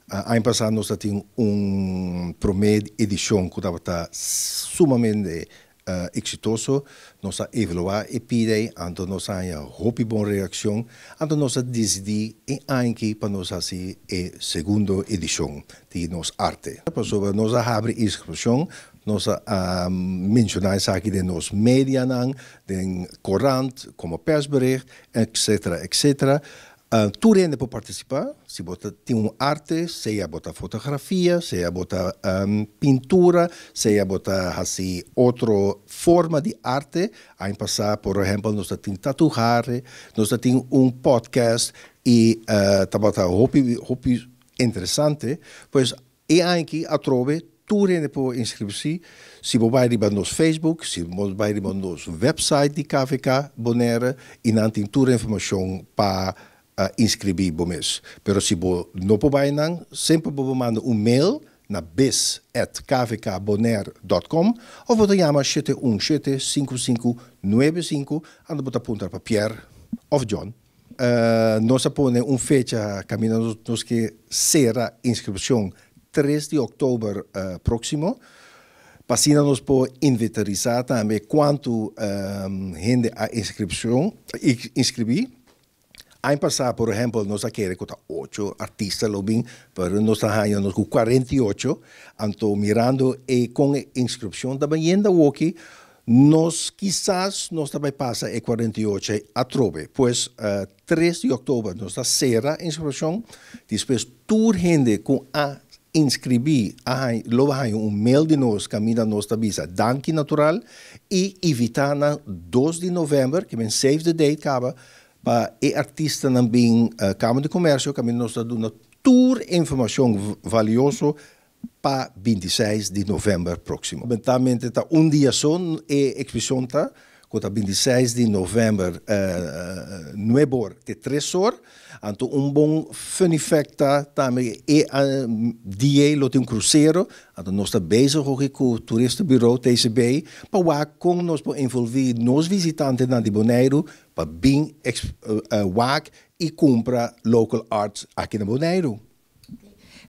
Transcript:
Aña pasá nos a tin un promé edishon ku tabata sumamente eksitoso. Nos a evaluá e pida, anto nos a haña hopi bon reakshon. Anto nos a disidí e aña akí pa nos hasi e segundo edishon di Nos Arte. Pasobra nos a habri inskripshon, nos a menshoná esaki den nos medianan, den korant, komo persbericht, etcetera, etcetera. Tur hende por partisipá. Si bo ta tin un arte, sea bo ta fotografia, sea bo ta pintura, sea bo ta hasi otro forma di arte. Aña pasá, por ehèmpel, nos ta tin tatuahe, nos ta tin un podcast i tabata hopi hopi interesante. Pues e aña akí atrobe tur hende por inskribí. Si bo bai riba nos Facebook, si bo bai riba nos website di KVK Bonaire i nan tin tur informashon pa inskribí bo mes. Pero si bo no por bai nan, semper bo por manda un mail na biz@kvkbonaire.com òf bo ta yama 717 5595, anto bo ta puntra pa Pierre òf John. Nos a pone un fecha kaminda nos ke sera inskripshon 3 di òktober próksimo. Pa asina nos por inventarisá tambe kuantu hende a inskribí. Aña pasá, por ehèmpel, nos a kere ku ta 8 artista lo bin, pero nos a haña nos ku 48. Anto mirando e kon e inskripshon ta bayendo awoki, nos kisas nos ta bai pasa e 48 atrobe. Pues 3 di òktober nos ta sera inskripshon, despues tur hende ku a inskribí lo haña un mail di nos kaminda nos ta bisa danki natural i invitá nan 2 di novèmber, ke men save the date kaba, pa e artistanan bin Kamer di Komersio, kaminda nos ta duna tur informashon valioso pa 26 di novèmber próksimo. Lamentablemente ta un dia so e eksposishon ta, ku ta 26 di novèmber, 9 or te 3 or. Anto un bon funny fact ta tambe e dia lo tin un krusero, anto nos ta bezig ku Toeristenbureau TCB pa wak kon nos por envolví nos visitantenan di Boneiru pa bin wak i kumpra local arts aki na Boneiru.